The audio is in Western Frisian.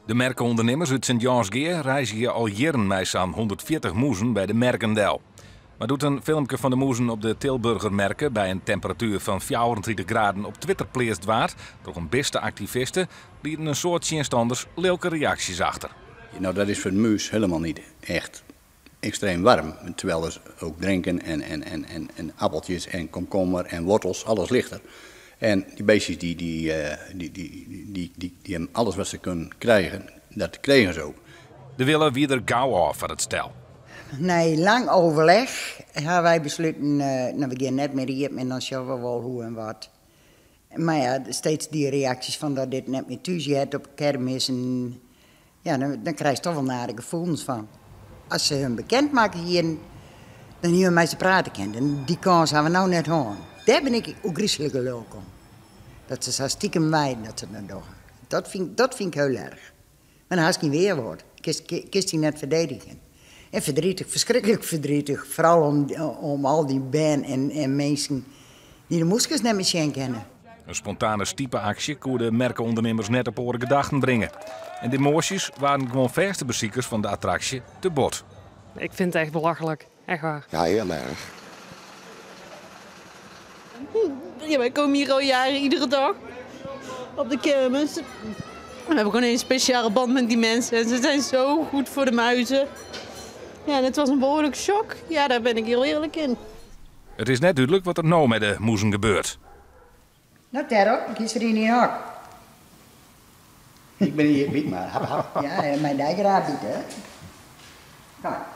De merke-ûndernimmers út Sint Jânsgea reizgje al jierren mei sa'n 140 mûzen by de merken del. Mar doe't in filmke fan de mûzen op de Tilburger merke by in temperatuer fan 34 graden op Twitter pleatst waard troch in biste-aktiviste, lieten in soad tsjinstanners lilke reaksjes achter. Nou, dat is voor de muis helemaal niet echt extreem warm. Terwijl er ook drinken en appeltjes en komkommer en wortels, alles ligt er. En die beestjes die, die, eh, die, die, die, die, die, hebben alles wat ze kunnen krijgen, dat kregen ze ook. De wille wie der gau ôf foar it stel. Nei lang overleg hawwe wy besluten, nou, we gean net mear iepen en dan sjogge we wol hoe en wat. Mar ja, steeds dy reaksjes fan dat dit net mear thús heart op kermissen, ja, dan krijst toch wol nare gefoelens fan. As se him bekend makke hienen, dan hiene we mei se prate kinnen. En dy kâns hawwe we no net hân. Dêr bin ik ôfgryslik lilk om. Dat se sa stikem weiden dat se dat dogge. Dat fyn ik hiel erch. Mar dan hast gjin wearwurd. Kinst dy net ferdedigje. En verdrietig, ferskriklik verdrietig. Foaral om al dy bern en minsken dy't de mûskes net mear sjen kinne. In spontane stipe-aksje koe de merke-ûndernimmers net op oare gedachten bringe. En de emoasjes waarden gewoan fêste besikers fan de attraksje te bot. Ik vind het echt belachelijk. Echt waar. Ja, heel erg. Ja, wij komen hier al jaren iedere dag op de kermis. We hebben gewoon een speciale band met die mensen en ze zijn zo goed voor de muizen. Ja, en het was een behoorlijk shock. Ja, daar ben ik heel eerlijk in. It is net dúdlik wat der no mei de mûzen gebeurt. Nou, Terror, giest der yn dyn hok. Ik ben hier, biet maar. Hap, hap. Ja, mei dy graach bite. Kom.